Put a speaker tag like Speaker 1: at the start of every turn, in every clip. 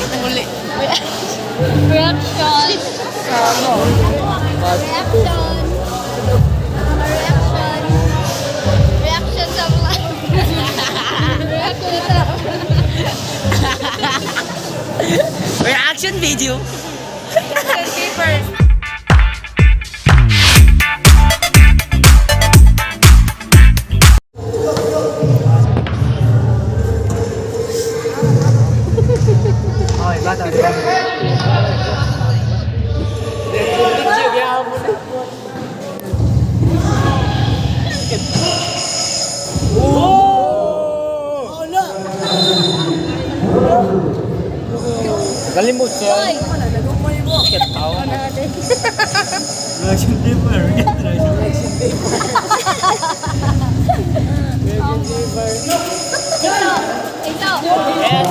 Speaker 1: Uli.
Speaker 2: Reaction. Reaction. Reaction. Reaction sa vlog. Reaction sa
Speaker 1: Reaction video.
Speaker 2: Reaction paper.
Speaker 1: Okay, bata. Video, kaya mo na. Oh! Kalimot siya.
Speaker 2: Hoy!
Speaker 1: Reaction paper. Reaction paper.
Speaker 2: Ito! Ito!
Speaker 1: Yes.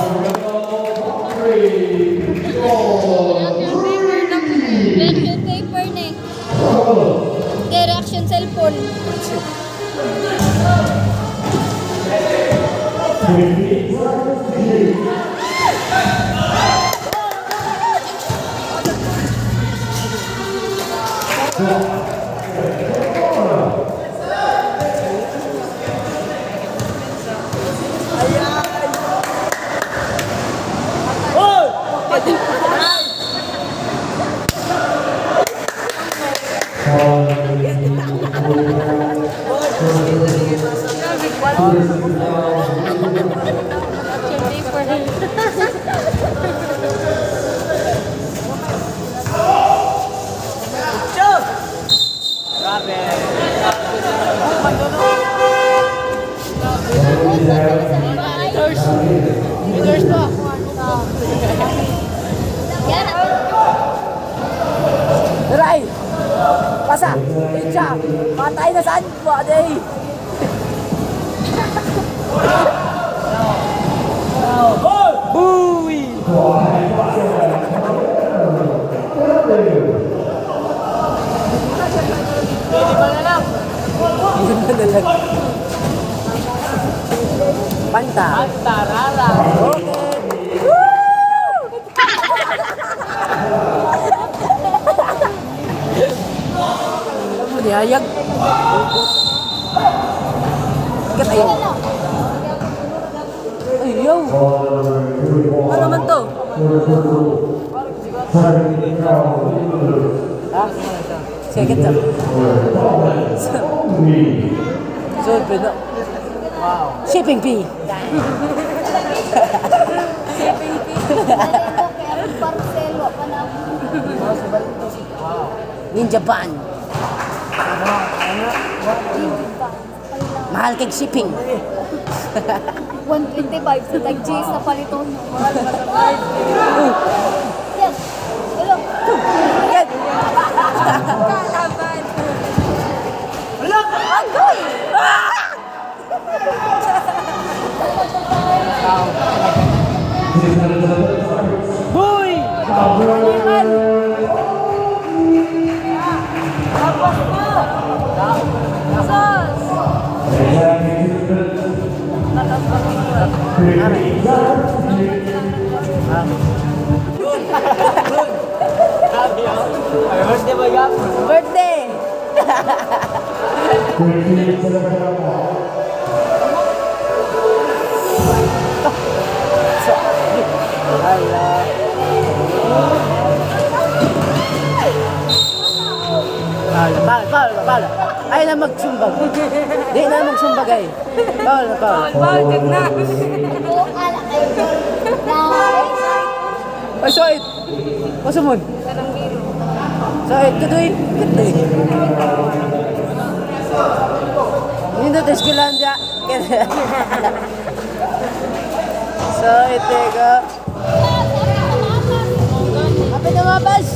Speaker 2: Reaction paper na eh. Kaya reaction cellphone. Reaction paper.
Speaker 1: Grabe. Meters pa.
Speaker 2: Yan.
Speaker 3: Aray! Pasa! Itcha! Patay na saan? Patay!
Speaker 1: Buoy! Lima na lang.
Speaker 3: Yun na lang. Panta!
Speaker 1: Antarara.
Speaker 3: Okay! Alam mo, nihayag. Ikat ayaw. Ay, yo! Ano naman to? Ha? Second up. So, pero.
Speaker 1: Wow.
Speaker 3: Shipping fee.
Speaker 2: Parcelo pa na.
Speaker 3: Ninja van. Mahal kay shipping.
Speaker 2: 125 sa tag G's na paliton. Mahal pa sa Yes. Hello.
Speaker 3: Yan.
Speaker 2: Kalaban.
Speaker 3: Agoy!
Speaker 1: Buoy!
Speaker 3: Animal!
Speaker 1: Ay, birthday ba yan?
Speaker 3: Birthday! Hala. Bawal, bawal, bawal, bawal. Ay na magsumbag. Di na magsumbag ay. Bawal, bawal.
Speaker 2: Buong ala kayo. Nice.
Speaker 3: Ay, soit! Masa mo? Soit, kadoy. Kadoy. Nindot, Esquilandia. Soit, teka. Kapit na mga bas!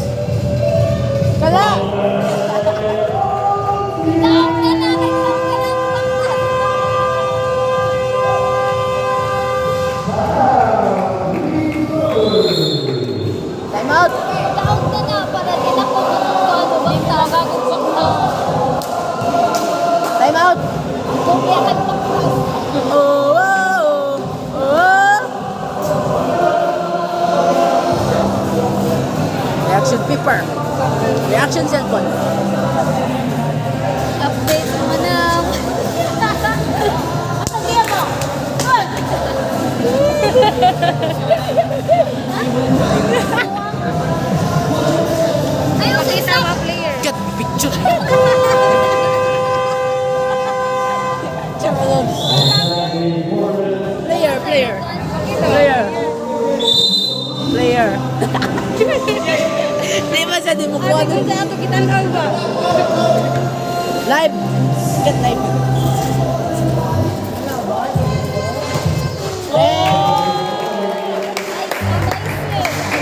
Speaker 3: Kala!
Speaker 2: Taong ka na, taong ka na, baklas.
Speaker 3: Time out!
Speaker 2: Taong ka na para din ako matuto baklas. Bagong baklas.
Speaker 3: Time out!
Speaker 2: Kopya kag baklas.
Speaker 3: Oh, oh, oh, oh. Reaction paper. Reaction cellphone.
Speaker 2: Update mo na. Ano kaya mo? Ayaw sa isa. Player.
Speaker 3: Get picture. Player, player. Player. Player. Di ba sa di mo kuha nun?
Speaker 2: Sa ato kita ba?
Speaker 3: Live. Get live.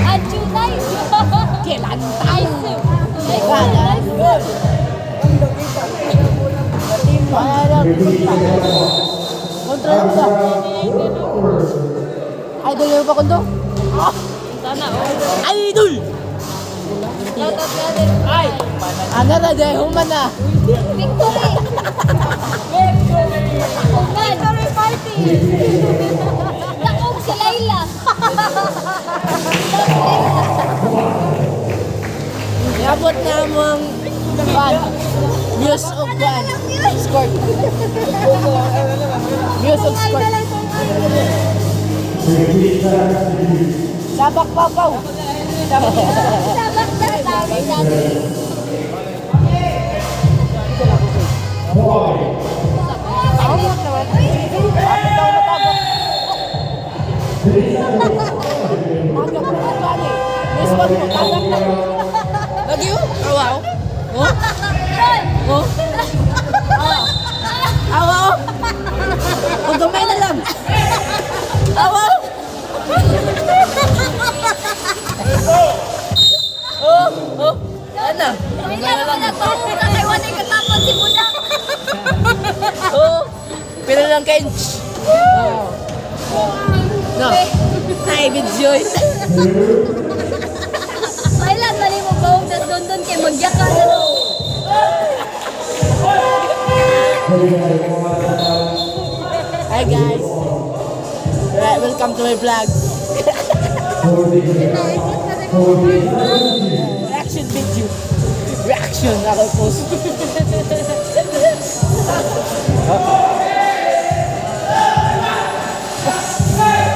Speaker 2: Anju, nice.
Speaker 3: Kailan
Speaker 2: Nice. Nice.
Speaker 3: Good. Wala lang. Kontra lang ba? Idol yung pa kondo?
Speaker 2: Sana oh.
Speaker 3: Idol!
Speaker 1: Ay!
Speaker 3: Ano na dahil human na.
Speaker 2: Victory! Human! Victory party! Nakog si Layla!
Speaker 3: Iabot na mo ang fan. Views of fan. Score. Views of score. Sabak papaw.
Speaker 2: Sabak na sabi natin.
Speaker 3: Tagak na ito, ani. Miss wag mo, tagak na. Lagi oh. Awaw. Oh. Oh. Awaw. O gamay na lang. Awaw. Oh, oh. Ano?
Speaker 2: Wala naman nagpapunta kay wala katapon si Budak.
Speaker 3: Oh. Pila lang ka inch. Oh. No. Nay, video.
Speaker 2: Kailan mali mo ba tas doon doon kay magyaka na no.
Speaker 3: Hi guys. Right, welcome to my vlog. Reaction video. Reaction ako post.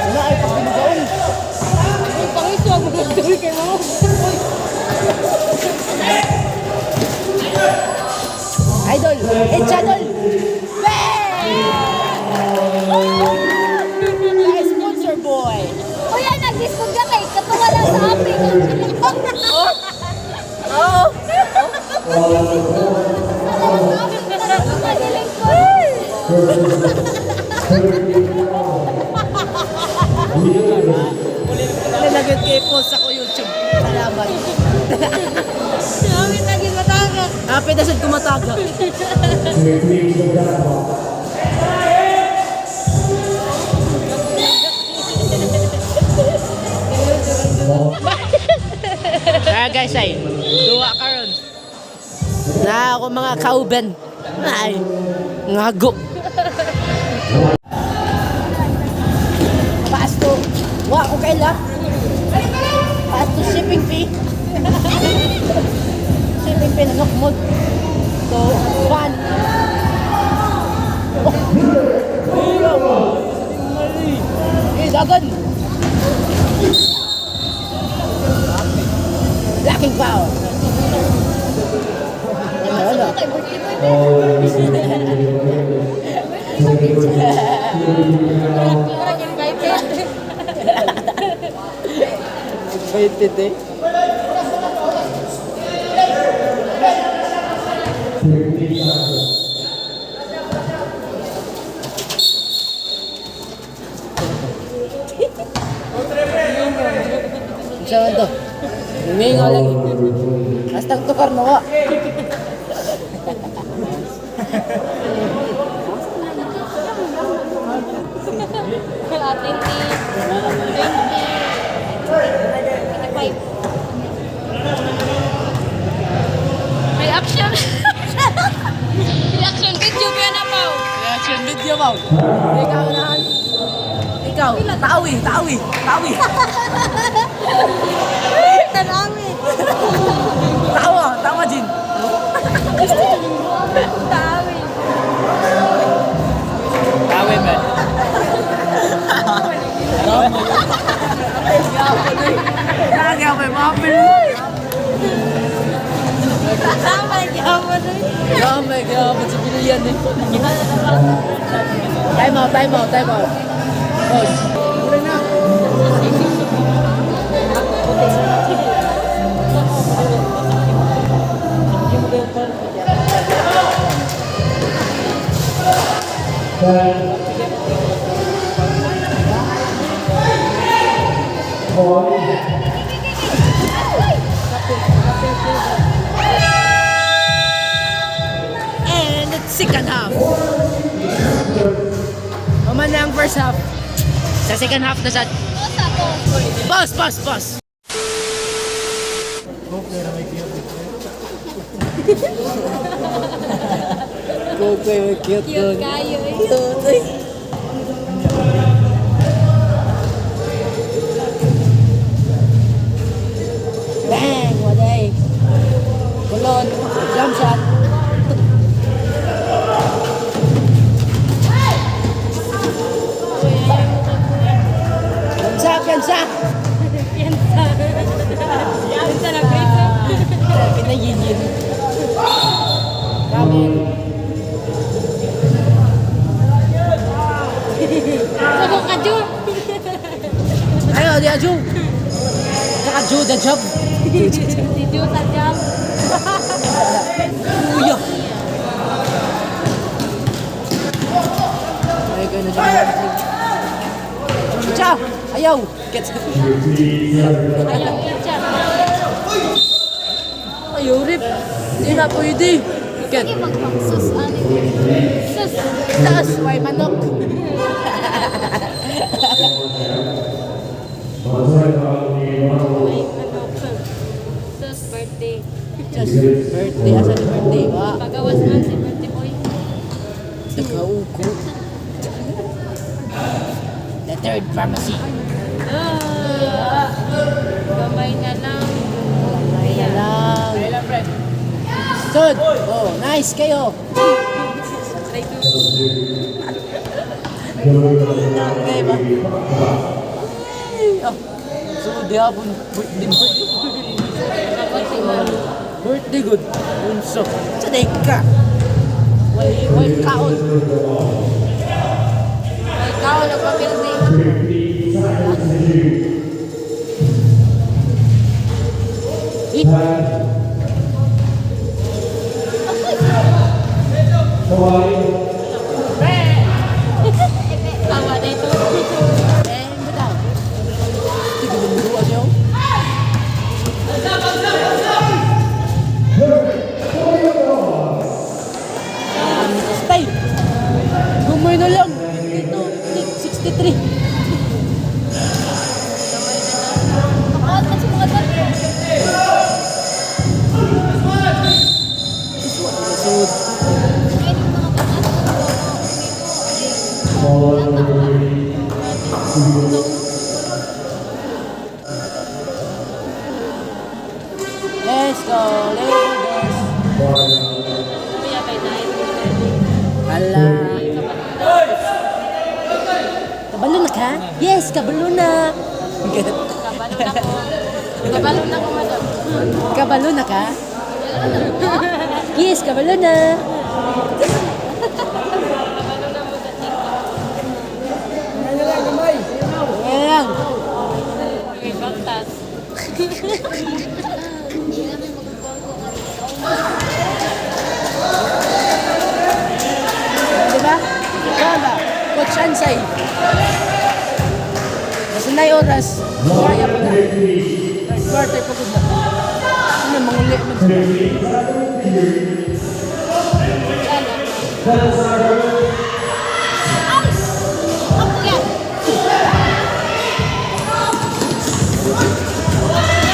Speaker 3: Wala ay pagbinugaon.
Speaker 2: Ay, pangiso ako magtuloy kay mo.
Speaker 3: Idol! Eh, channel! Bang! Sponsor boy!
Speaker 2: Kuya, nag-discog ka kay katuwa lang sa amin.
Speaker 3: Oo! Nalagot kay post ako YouTube. Salamat.
Speaker 2: Namin lagi matangak.
Speaker 3: Happy na sad kumataga. Kaya guys ay, duwa karon. Na ako mga kauben. Ay, ngago. Pasto. Wa ko kaila. Pasto shipping fee. Shipping fee na nukmod. So, one. Oh. Eh, dagan. Blocking foul. Ano, ano?
Speaker 2: Kay birthday boy. Parang invited.
Speaker 3: Invited eh. Siya man to. Mingaw lagi. Hastag tukar na wa.
Speaker 2: Ah, 20, 20, 25. Reaction. Reaction video ba na pao?
Speaker 3: Reaction video mo. Ikaw na. Ikaw, tawi, tawi, tawi.
Speaker 2: Tanami.
Speaker 3: Kaya may mapil.
Speaker 2: Tama, yaman eh.
Speaker 3: Kaya may sa bilian eh. Time out, time out, time out. Pause. Mura na. And it's second half. Mama na ang first half. Sa second half na sa... Pause, pause, pause. Go, go, cute.
Speaker 2: Cute kayo eh.
Speaker 3: Cute. Bang! Waday! Kulon! Jump shot! Piyansa! Piyansa!
Speaker 2: Piyansa. Piyansa na piyansa.
Speaker 3: Pinayin. Grabe.
Speaker 2: Ako ka, Ju.
Speaker 3: Ayaw, di Aju! Saka Ju, the job!
Speaker 2: Si Ju sa jam.
Speaker 3: Kuya! Ay, kayo na siya. Cha! Ayaw! Get!
Speaker 2: Ayaw, kitcha.
Speaker 3: Ayaw, rip! Hindi na pwede! Get!
Speaker 2: Sige, magpangsus. Ano yun? Sus.
Speaker 3: Taas! May manok!
Speaker 2: May manok. Sus, birthday.
Speaker 3: Just birthday. Asa ni birthday? Wa!
Speaker 2: Pagawas man si birthday boy.
Speaker 3: Nagkauko. The third pharmacy.
Speaker 2: Ah, gamay na lang. Ayan.
Speaker 3: Lang. Sud! Oh, nice kayo!
Speaker 2: Try to.
Speaker 3: Okay ba? Ay, ah. So, di hapon. Birthday, birthday. Birthday good. Unso. Sa day ka. Way, way kaon.
Speaker 2: Ay, ikaw, nagpapirthday.
Speaker 3: Eh,
Speaker 2: Awa na ito.
Speaker 3: eh, bitaw. Sige, lumuruan niyo. Stay! Gumoy na lang. 52, 63.
Speaker 2: Makaot na sa mga dal.
Speaker 3: Sud.
Speaker 2: Ngayon yung mga bata,
Speaker 3: Let's go, Lakers.
Speaker 2: Kuya, kay dahil.
Speaker 3: Ala. Kabalo na ka? Yes, kabalo na.
Speaker 2: Kabalo na ko. Kabalo na ko, madam.
Speaker 3: Kabalo na ka? Yes, kabalo na.
Speaker 2: Kabalo na mo sa TikTok.
Speaker 3: Ayan lang.
Speaker 2: May baktas.
Speaker 3: Diba? Kaya ba? Coach Ansay. Nasa na oras. Kaya pa na. Third quarter pa gud na. Ano, manguli man sila.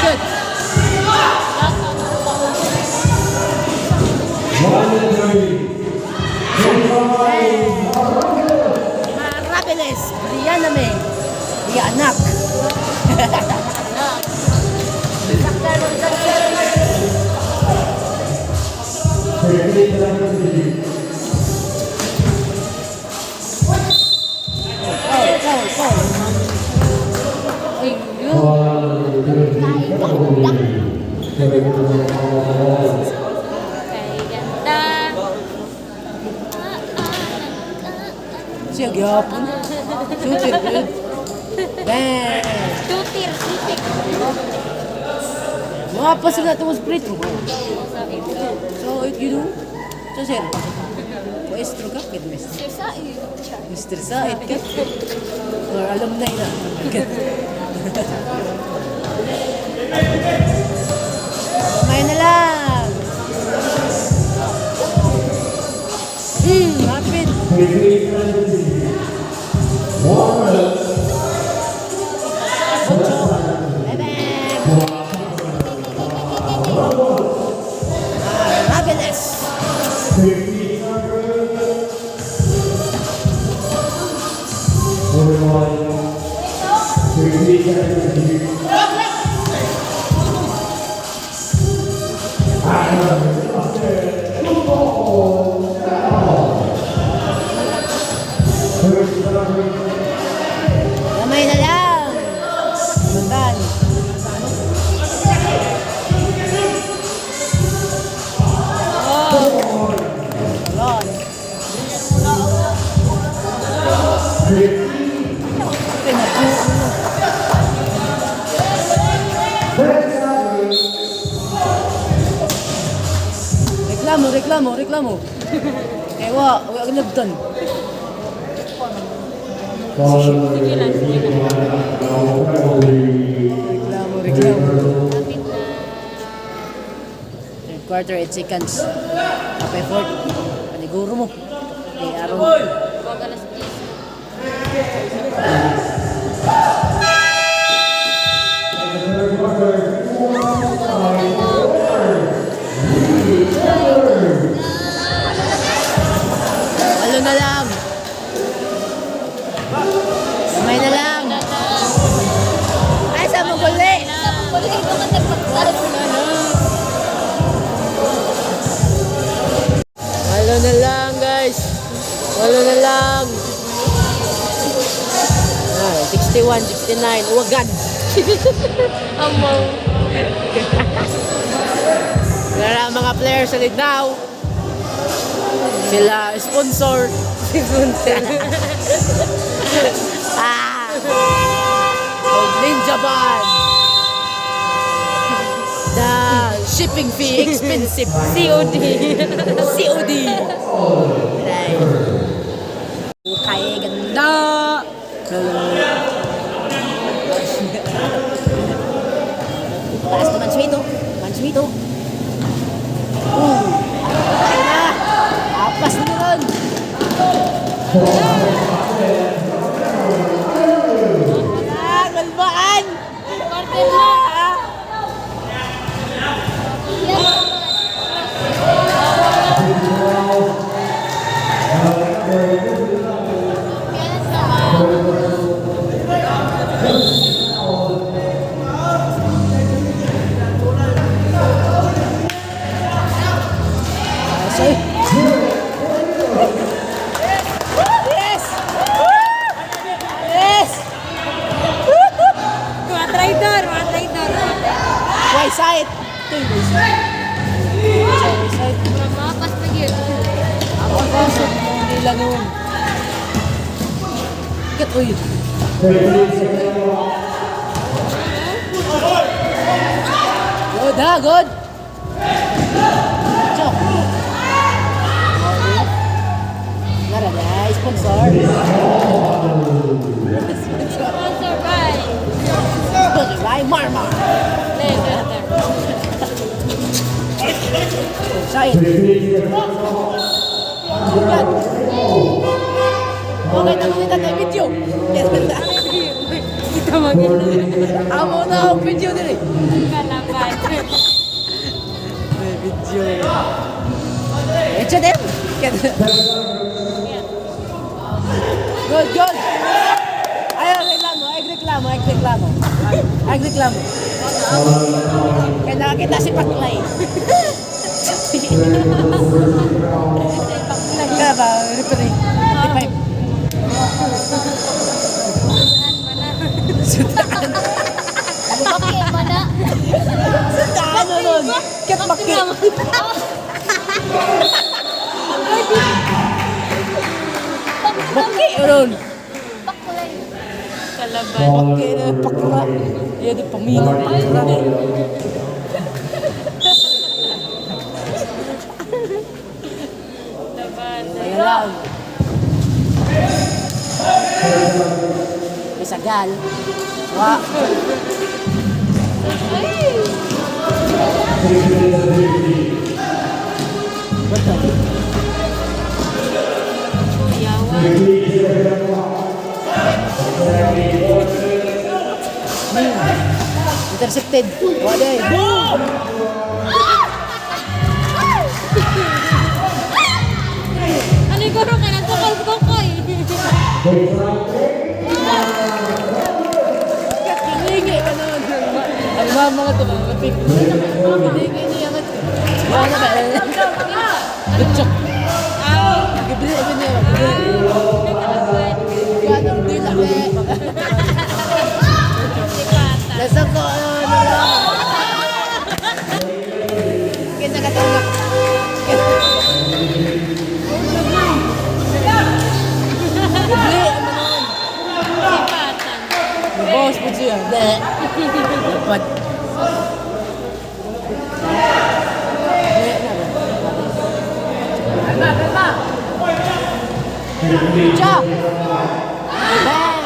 Speaker 3: Good. Marabeles, Brianna May. Brianak. Foul, foul, foul. Ay,
Speaker 2: Kay ganda.
Speaker 4: Kay ganda.
Speaker 3: Siya gyapon. Shooter good. Bang!
Speaker 4: Tutir, titik.
Speaker 3: Mga pasok na itong split. So, if you do, so sir, maestro ka, kid maestro.
Speaker 2: Sir Said.
Speaker 3: Mr. Said ka. Or alumni na. Kamay na lang. Lapit. Ocho. Bye-bye. Ah, Raveles. Kamay na lang. Bundan. Lord. Reklamo, reklamo, reklamo. Kaya wa wa nagdan.
Speaker 4: Sige lang, sige lang.
Speaker 3: Reklamo, reklamo.
Speaker 4: Kapit na.
Speaker 3: Third quarter, 8 seconds. Up effort. Paniguro mo. Kay Aaron.
Speaker 4: Huwag alas 10.
Speaker 3: Walo na lang. Kamay na lang. Ay, sa maguli.
Speaker 2: Wala ito ka nagpagtas.
Speaker 3: Walo na lang, guys. Walo na lang. Ah, 61, 69. Uwagan.
Speaker 4: Amaw.
Speaker 3: Kaya ang mga players sa Lignaw. Sila sponsor. Sponsor. Ah. Og Ninja Van. The shipping fee expensive.
Speaker 4: COD.
Speaker 3: COD. Right. Okay, ganda. Taas na Manswito. Manswito. Ay na. Apas na ron. Ah, kalbaan.
Speaker 4: Quarter na.
Speaker 3: Sorry. Yes! Yes!
Speaker 4: Mga traitor, mga traitor.
Speaker 3: Why side? Ito yung why side. Why side.
Speaker 4: Mapas na yun.
Speaker 3: Ako ang kaso, hindi lang yun. Kat, uy. Good ha, good. Chok. Nara na, sponsor.
Speaker 4: Sponsor by.
Speaker 3: Sponsor by Marmar.
Speaker 4: There, there, there.
Speaker 3: Side. God. Okay, tanong nila tayo video.
Speaker 4: Kita maganda.
Speaker 3: Amo na ang video dili.
Speaker 4: Kalaban.
Speaker 3: May video. H&M. Good, good. Ay, reklamo, ay reklamo, ay reklamo. Ay reklamo. Kaya nakakita si Paklay. Kaya ba, referee? 25. Sutaan. Paki. Paki ron.
Speaker 2: Pakulay.
Speaker 4: Kalaban.
Speaker 3: Paki na pakra. Iya di pamingon pakra.
Speaker 4: Laban.
Speaker 3: Ayan lang. May sagal. Wa.
Speaker 4: Ay!
Speaker 3: Bato.
Speaker 4: Kuyawan.
Speaker 3: Intercepted. Wa day. Boom!
Speaker 4: Ano yung guro ka? Nagkakal ko ko eh.
Speaker 3: Kakilingi ka naman. Ang mama nga ito, mga pink. Kakilingi niya nga ito. Wala ba? Butchok.
Speaker 4: Aw!
Speaker 3: Gibili ko niya. Gibili.
Speaker 4: Nagkakaswet.
Speaker 3: Ganong dila be.
Speaker 4: Sipata.
Speaker 3: Nasa ko, ano lang. Kita katulak. Gibili, ano naman.
Speaker 4: Sipatan.
Speaker 3: Boss po siya. Dapat. Cha! Bang!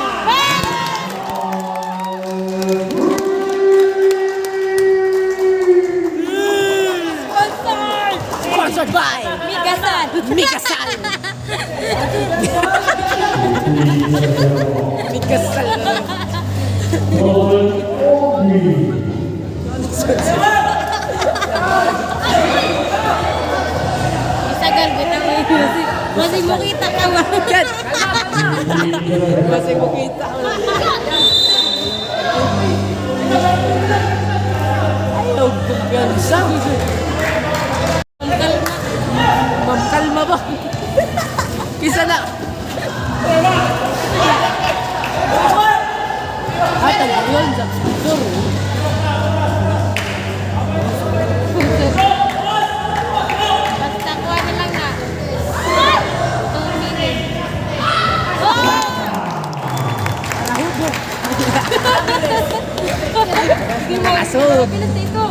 Speaker 4: Sponsored!
Speaker 3: Sponsored by
Speaker 4: Mikasan!
Speaker 3: Mikasal! Mikasal!
Speaker 4: Isagal, bitaw mo yung Masig mo kita ka ba?
Speaker 3: Kat! Masig mo kita. Ayaw, kumpiyansa.
Speaker 4: Kalma.
Speaker 3: Ma'am, kalma ba? Kisa na. Ah, talaga yun. Sa sponsor.
Speaker 4: Basta kuha na lang na. 2 minutes. Oh!
Speaker 3: Nahubog. Nakasod.
Speaker 4: Bilis dito.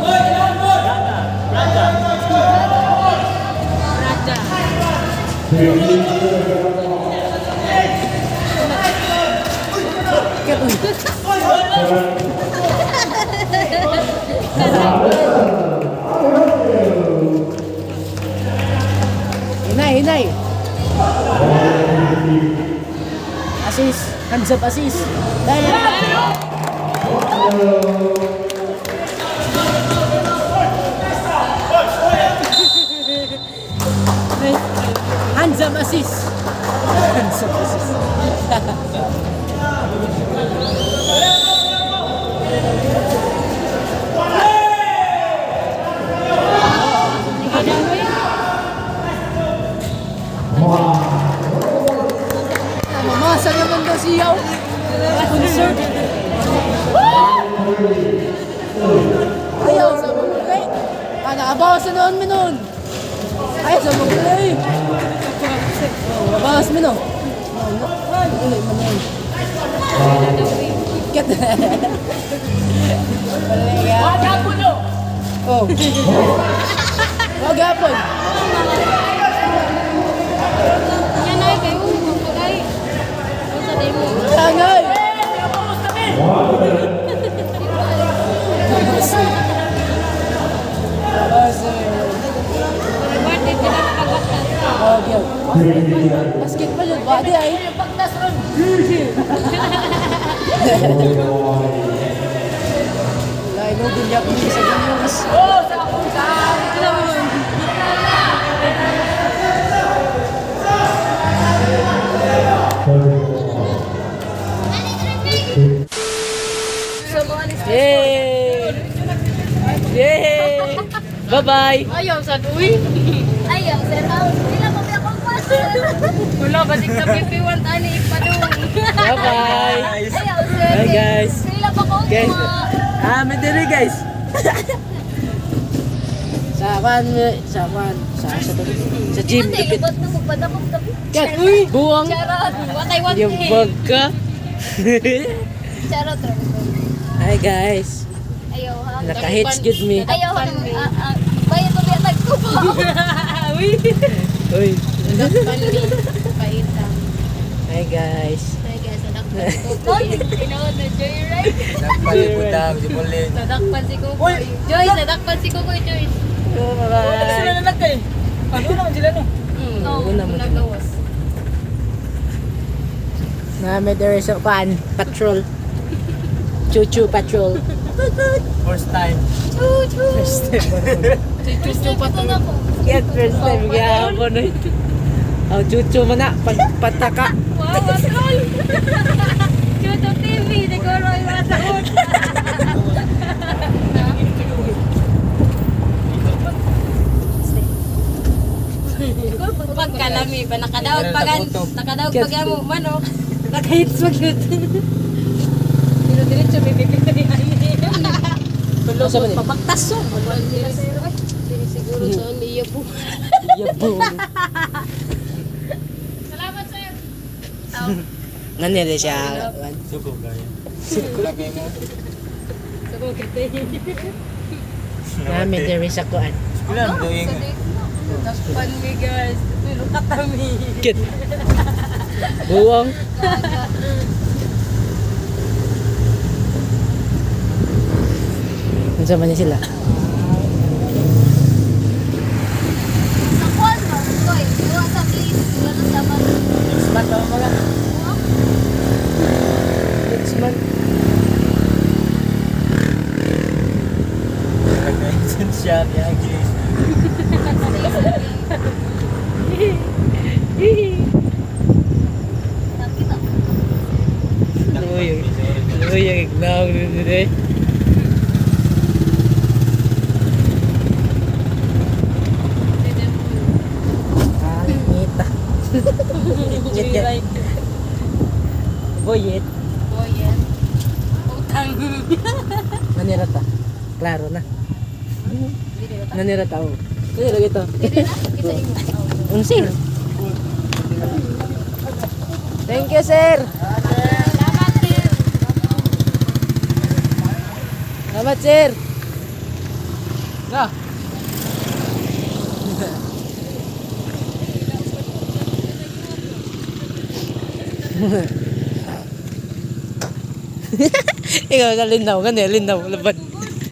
Speaker 4: Raja.
Speaker 3: Kat, uy. Hinay, hinay. Assist. Hands up assist. Dahil. Hands up assist. Hands up assist. Mamasa naman daw siya. Concert. Ayaw sa mga play. Ah, nakabawas na noon mi noon. Ayaw sa mga play. Nakabawas mi no. Uli man yun. Kat. Wala ka. Oh. Wag hapon.
Speaker 4: Yan ay kayo. Magpagay. Ano sa mo?
Speaker 3: Tangay.
Speaker 4: Rewarded sila nakabaktas.
Speaker 3: Oh, gyud. Basketball yun, body ay. Wala, no, din yapon sa ganyos.
Speaker 4: Ano mo yun?
Speaker 3: Yay! Yay! Bye-bye!
Speaker 4: Ayaw sa uy.
Speaker 2: Ayaw, sir. Sila pa akong pasok.
Speaker 4: Wala, basig sa PP1 tani ipadung.
Speaker 3: Bye-bye!
Speaker 2: Ayaw, sir.
Speaker 3: Bye, guys.
Speaker 2: Sila pa ko.
Speaker 3: Guys. Ah, may diri, guys. Sa kwan, sa kwan, sa gym.
Speaker 2: Hindi,
Speaker 3: Dapit.
Speaker 2: lubot na magpadakop kami.
Speaker 3: Kat, uy, buwang.
Speaker 2: Charot.
Speaker 4: What I want
Speaker 3: Yung
Speaker 4: eh.
Speaker 3: bag ka.
Speaker 2: Charot.
Speaker 3: Hi guys.
Speaker 2: Ayaw ha.
Speaker 3: Naka-hits good me.
Speaker 2: Ayaw ha. Ah, ah. Bayad mo biya tagkubo.
Speaker 4: Uy.
Speaker 3: Uy.
Speaker 4: Nadakpan mi. Paita.
Speaker 3: Hi guys.
Speaker 4: Ay guys, nadakpan si Kukoy. Tinood na joyride.
Speaker 1: Nagpalibutang si Pauline.
Speaker 4: Nadakpan si Kukoy. Joyce, nadakpan si Kukoy, Joyce.
Speaker 3: Bye.
Speaker 1: Sila na lang kayo. Ano naman sila no?
Speaker 3: Una mo sila.
Speaker 4: Nagawas.
Speaker 3: Nami there is a kwan, patrol. Chuchu patrol.
Speaker 1: First time.
Speaker 2: Choo choo.
Speaker 3: First time.
Speaker 2: First time ito na ko.
Speaker 3: Yeah, first time. Gahapon na ito. Oh, chuchu mo na. Pagpataka.
Speaker 4: Wow, patrol! Chuto TV, siguro yung mataon. Pagkalami ba nakadaog pagan nakadaog pag mo manok
Speaker 3: Nakahits mo yun.
Speaker 4: Pero diretso may bibigay ani.
Speaker 3: Asa man eh?
Speaker 4: Pabaktas so. Siguro sa iya po.
Speaker 3: Yabo.
Speaker 4: Salamat sir.
Speaker 3: Nanili siya.
Speaker 1: Suko gaya. Suko lagi mo.
Speaker 4: Suko kete.
Speaker 3: Nami there is a kuan.
Speaker 1: Ilan doing?
Speaker 4: Dakpan mi guys. Pero katami.
Speaker 3: Kit. Buwang. Unsa man ni sila?
Speaker 2: Sa kwan ba? Koy, duwa sa place. Duwa na sa man.
Speaker 1: Smart ako mga.
Speaker 3: Next month.
Speaker 1: Nag-license siya niya.
Speaker 2: Nakita.
Speaker 3: Luoy. Luoy ang ignaw ni. Ah, ngita. Ngit yan. Boyet.
Speaker 4: Boyet. Utang.
Speaker 3: Nanira ta. Klaro na. Nanira ta. Oh. Nanira gitu.
Speaker 2: Dili na. Kita imo.
Speaker 3: Unsil. Thank you, sir.
Speaker 4: Salamat sir.
Speaker 3: Salamat, sir. Na. Ikaw sa linaw, gani, linaw, labad.